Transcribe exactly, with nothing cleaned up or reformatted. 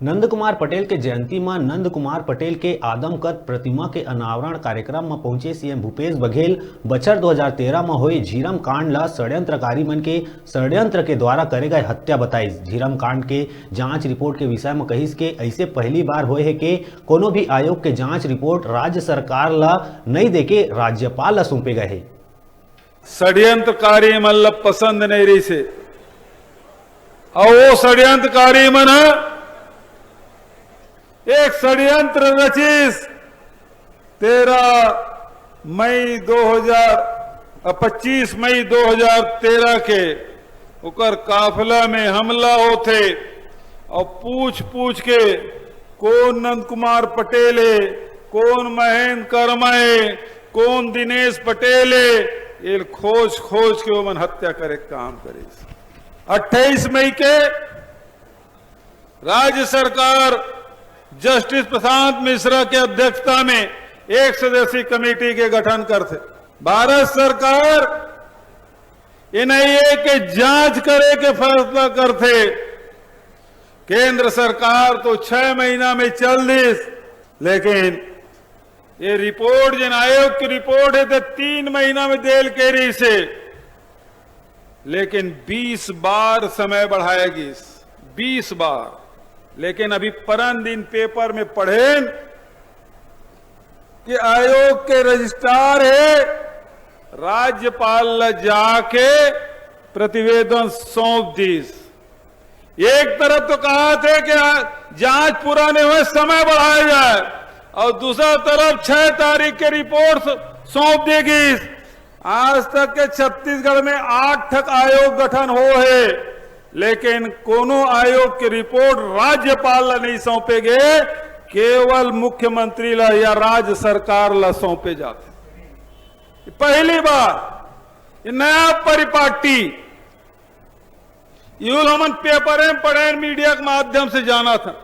नंद कुमार पटेल के जयंती म नंद कुमार पटेल के आदमकद प्रतिमा के अनावरण कार्यक्रम म पहुंचे सीएम भूपेश बघेल। बछर दो हज़ार तेरह म होए झीरम कांड ल षड्यंत्रकारी मन के षड्यंत्र के द्वारा करे गए हत्या बताइस। झीरम कांड के जांच रिपोर्ट के विषय म कहिस के ऐसे पहली बार होए हे के कोनो भी आयोग के जांच रिपोर्ट राज्य सरकार ल नइ देके राज्यपाल ल सौंपे गए हे। षड्यंत्रकारी मन ल पसंद नइ रहिस हे। अउ वो षड्यंत्रकारी मन ह एक षड्यंत्र रचिस। तेरह मई दो हज़ार, अ, पच्चीस मई दो हज़ार तेरह के ओकर काफिला में हमला होथे अउ पूछ पूछ के कोन नंद कुमार पटेल हे, कोन महेंद्र कर्मा हे, कोन दिनेश पटेल हे, एल खोज खोज के ओमन हत्या करे के काम करिस। अट्ठाईस मई के राज्य सरकार जस्टिस प्रशांत मिश्रा के अध्यक्षता में एक सदस्यीय कमेटी के गठन करथे। भारत सरकार एनआईए के जांच करे के फैसला करथे। केंद्र सरकार तो छह महीना में चल दिस, लेकिन ये रिपोर्ट, जेन आयोग की रिपोर्ट हे, ते तीन महीना में देल के रहिस हे, लेकिन बीस बार समय बढ़ाया गिस, बीस बार। लेकिन अभी परन दिन पेपर में पढ़ेन कि आयोग के रजिस्ट्रार हे, राज्यपाल ल जाके प्रतिवेदन सौंप दिस। एक तरफ तो कहाथे कि आ, जांच पूरा नहीं हुए, समय बढ़ाया जाए, और दूसरा तरफ छह तारीख के रिपोर्ट स-, सौंप दे गिस। आज तक के छत्तीसगढ़ में आठ ठक आयोग गठन होए हे, लेकिन कोनो आयोग के रिपोर्ट राज्यपाल ला नहीं सौंपे गे, केवल मुख्यमंत्री ला या राज्य सरकार ला सौंपे जाथे। पहली बार ये नया परिपाटी, इहू ल हमन पेपर में पढ़ेन, मीडिया के माध्यम से जानथन।